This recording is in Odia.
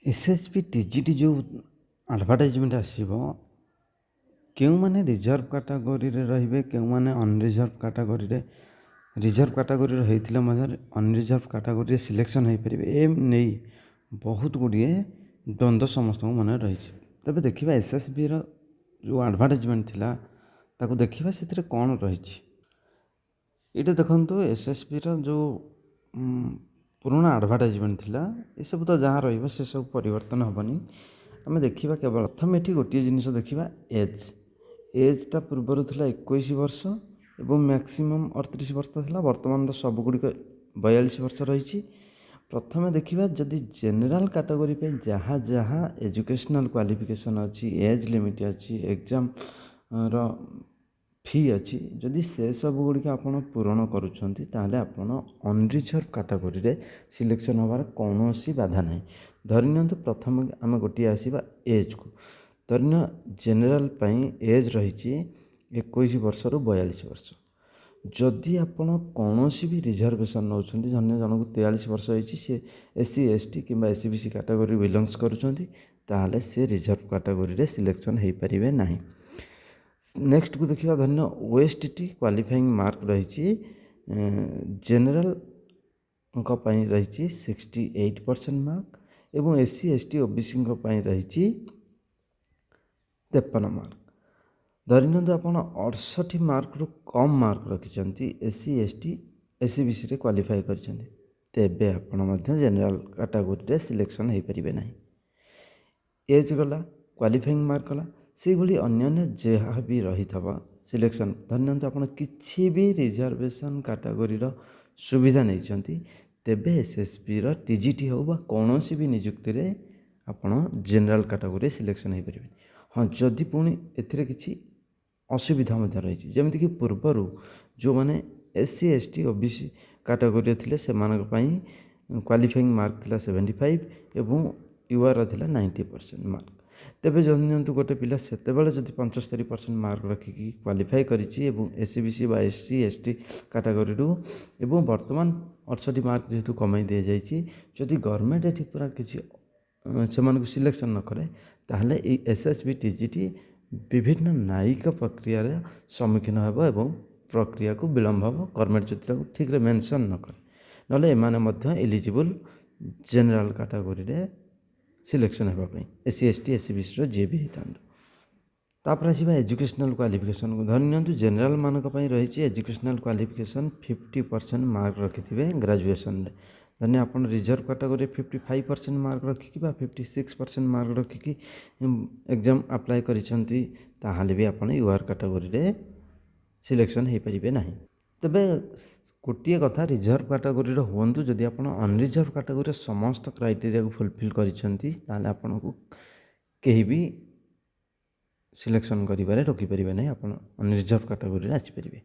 ଏସ୍ଏସ୍ବି ଟିଜିଟି ଯେଉଁ ଆଡ଼ଭର୍ଟାଇଜମେଣ୍ଟ ଆସିବ, କେଉଁମାନେ ରିଜର୍ଭ କାଟାଗୋରୀରେ ରହିବେ, କେଉଁମାନେ ଅନରିଜର୍ଭ କାଟାଗୋରୀରେ, ରିଜର୍ଭ କାଟାଗୋରୀରେ ହେଇଥିଲେ ମଧ୍ୟ ଅନରିଜର୍ଭ କାଟାଗୋରୀରେ ସିଲେକ୍ସନ୍ ହେଇପାରିବେ, ଏ ନେଇ ବହୁତ ଗୁଡ଼ିଏ ଦ୍ୱନ୍ଦ୍ୱ ସମସ୍ତଙ୍କ ମନରେ ରହିଛି। ତେବେ ଦେଖିବା, ଏସ୍ଏସ୍ବିର ଯେଉଁ ଆଡ଼ଭର୍ଟାଇଜମେଣ୍ଟ ଥିଲା, ତାକୁ ଦେଖିବା, ସେଥିରେ କ'ଣ ରହିଛି। ଏଇଟା ଦେଖନ୍ତୁ, ଏସ୍ଏସ୍ବିର ଯେଉଁ ପୁରୁଣା ଆଡ଼ଭର୍ଟାଇଜମେଣ୍ଟ ଥିଲା। ଏସବୁ ତ ଯାହା ରହିବ, ସେସବୁ ପରିବର୍ତ୍ତନ ହେବନି। ଆମେ ଦେଖିବା କେବଳ ପ୍ରଥମେ ଏଠି ଗୋଟିଏ ଜିନିଷ ଦେଖିବା, ଏଜ୍। ଏଜ୍ଟା ପୂର୍ବରୁ ଥିଲା 21 ବର୍ଷ ଏବଂ ମ୍ୟାକ୍ସିମମ୍ 38 ବର୍ଷ ଥିଲା। ବର୍ତ୍ତମାନ ତ ସବୁଗୁଡ଼ିକ 42 ବର୍ଷ ରହିଛି। ପ୍ରଥମେ ଦେଖିବା, ଯଦି ଜେନେରାଲ୍ କାଟାଗୋରୀ ପାଇଁ ଯାହା ଯାହା ଏଜୁକେସନାଲ୍ କ୍ୱାଲିଫିକେସନ୍ ଅଛି, ଏଜ୍ ଲିମିଟ୍ ଅଛି, ଏକ୍ଜାମ୍ର ଫି ଅଛି, ଯଦି ସେସବୁ ଗୁଡ଼ିକ ଆପଣ ପୂରଣ କରୁଛନ୍ତି, ତାହେଲେ ଆପଣ ଅନରିଜର୍ଭ କାଟାଗୋରୀରେ ସିଲେକ୍ସନ୍ ହେବାର କୌଣସି ବାଧା ନାହିଁ। ଧରି ନିଅନ୍ତୁ, ପ୍ରଥମେ ଆମେ ଗୋଟିଏ ଆସିବା ଏଜ୍କୁ। ଧରିନିଅ, ଜେନେରାଲ୍ ପାଇଁ ଏଜ୍ ରହିଛି 21 ବର୍ଷରୁ 42 ବର୍ଷ। ଯଦି ଆପଣ କୌଣସି ବି ରିଜର୍ଭେସନ୍ ନେଉଛନ୍ତି, ଧରିନିଅ ଜଣକୁ 43 ବର୍ଷ ହେଇଛି, ସେ ଏସ୍ ସି, ଏସ୍ ଟି କିମ୍ବା ଏସ୍ଇବିସି କାଟାଗୋରୀ ବିଲଙ୍ଗସ୍ କରୁଛନ୍ତି, ତାହେଲେ ସେ ରିଜର୍ଭ କାଟାଗୋରୀରେ ସିଲେକ୍ସନ୍ ହେଇପାରିବେ ନାହିଁ। ନେକ୍ସଟକୁ ଦେଖିବା। ଧରିନିଅ, ଓଏସ୍ଟିଟି କ୍ୱାଲିଫାଇଂ ମାର୍କ ରହିଛି, ଜେନେରାଲଙ୍କ ପାଇଁ ରହିଛି 68% ମାର୍କ ଏବଂ ଏସ୍ ସି, ଏସ୍ ଟି, ଓବିସିଙ୍କ ପାଇଁ ରହିଛି 53 ମାର୍କ। ଧରି ନିଅନ୍ତୁ, ଆପଣ 68 ମାର୍କରୁ କମ୍ ମାର୍କ ରଖିଛନ୍ତି, ଏସ୍ ସି, ଏସ୍ ଟି, ଏସ୍ଇବିସିରେ କ୍ୱାଲିଫାଏ କରିଛନ୍ତି, ତେବେ ଆପଣ ମଧ୍ୟ ଜେନେରାଲ କାଟାଗୋରୀରେ ସିଲେକ୍ସନ୍ ହେଇପାରିବେ ନାହିଁ। ଏଜ୍ ଗଲା, କ୍ୱାଲିଫାଇଂ ମାର୍କ ଗଲା। ସେଇଭଳି ଅନ୍ୟାନ୍ୟ ଯାହା ବି ରହିଥିବ ସିଲେକ୍ସନ୍, ଧରି ନିଅନ୍ତୁ ଆପଣ କିଛି ବି ରିଜର୍ଭେସନ୍ କାଟାଗୋରୀର ସୁବିଧା ନେଇଛନ୍ତି, ତେବେ ଏସ୍ଏସ୍ବିର ଟିଜିଟି ହେଉ ବା କୌଣସି ବି ନିଯୁକ୍ତିରେ ଆପଣ ଜେନେରାଲ କାଟାଗୋରୀରେ ସିଲେକ୍ସନ୍ ହେଇପାରିବେନି। ହଁ, ଯଦି ପୁଣି ଏଥିରେ କିଛି ଅସୁବିଧା ମଧ୍ୟ ରହିଛି, ଯେମିତିକି ପୂର୍ବରୁ ଯେଉଁମାନେ S C, S T, OBC କାଟାଗୋରୀରେ ଥିଲେ, ସେମାନଙ୍କ ପାଇଁ କ୍ୱାଲିଫାଇଂ ମାର୍କ ଥିଲା 75 ଏବଂ ୟୁଆର୍ର ଥିଲା 90% ମାର୍କ। ତେବେ ଯଦି ନିଅନ୍ତୁ, ଗୋଟେ ପିଲା ସେତେବେଳେ ଯଦି 75% ମାର୍କ ରଖିକି କ୍ୱାଲିଫାଏ କରିଛି ଏବଂ ଏସ୍ଇବିସି ବା ଏସ୍ ସି, ଏସ୍ ଟି କାଟାଗୋରୀରୁ ଏବଂ ବର୍ତ୍ତମାନ 68 ମାର୍କ ଯେହେତୁ କମାଇ ଦିଆଯାଇଛି, ଯଦି ଗଭର୍ଣ୍ଣମେଣ୍ଟ ଏଠି ପୁରା କିଛି ସେମାନଙ୍କୁ ସିଲେକ୍ସନ୍ ନ କରେ, ତାହେଲେ ଏଇ ଏସ୍ଏସ୍ବି ଟିଜିଟି ବିଭିନ୍ନ ନ୍ୟାୟିକ ପ୍ରକ୍ରିୟାର ସମ୍ମୁଖୀନ ହେବ ଏବଂ ପ୍ରକ୍ରିୟାକୁ ବିଳମ୍ବ ହେବ, ଗଭର୍ଣ୍ଣମେଣ୍ଟ ଯଦି ତାକୁ ଠିକ୍ରେ ମେନସନ୍ ନ କରେ। ନହେଲେ ଏମାନେ ମଧ୍ୟ ଏଲିଜିବୁଲ୍ ଜେନେରାଲ କାଟାଗୋରୀରେ ସିଲେକ୍ସନ୍ ହେବା ପାଇଁ, ଏସ୍ ସି, ଏସ୍ ଟି, ଏସ୍ଇବିସିର ଯିଏ ବି ହେଇଥାନ୍ତୁ। ତାପରେ ଆସିବା ଏଜୁକେସନାଲ୍ କ୍ୱାଲିଫିକେସନ୍କୁ। ଧରି ନିଅନ୍ତୁ, ଜେନେରାଲମାନଙ୍କ ପାଇଁ ରହିଛି ଏଜୁକେସନାଲ୍ କ୍ୱାଲିଫିକେସନ୍ 50% ମାର୍କ ରଖିଥିବେ ଗ୍ରାଜୁଏସନ୍ରେ। ଧରିନିଅ, ଆପଣ ରିଜର୍ଭ କାଟାଗୋରୀରେ 55% ମାର୍କ ରଖିକି ବା 56% ମାର୍କ ରଖିକି ଏକ୍ଜାମ୍ ଆପ୍ଲାଏ କରିଛନ୍ତି, ତାହେଲେ ବି ଆପଣ ୟୁଆର୍ କାଟାଗୋରୀରେ ସିଲେକ୍ସନ୍ ହେଇପାରିବେ ନାହିଁ। ତେବେ ଗୋଟିଏ କଥା, ରିଜର୍ଭ କାଟାଗୋରୀର ହୁଅନ୍ତୁ, ଯଦି ଆପଣ ଅନରିଜର୍ଭ କାଟାଗୋରୀର ସମସ୍ତ କ୍ରାଇଟେରିଆକୁ ଫୁଲଫିଲ୍ କରିଛନ୍ତି, ତାହେଲେ ଆପଣଙ୍କୁ କେହି ବି ସିଲେକ୍ସନ୍ କରିବାରେ ରୋକିପାରିବେ ନାହିଁ। ଆପଣ ଅନରିଜର୍ଭ କାଟାଗୋରୀରେ ଆସିପାରିବେ।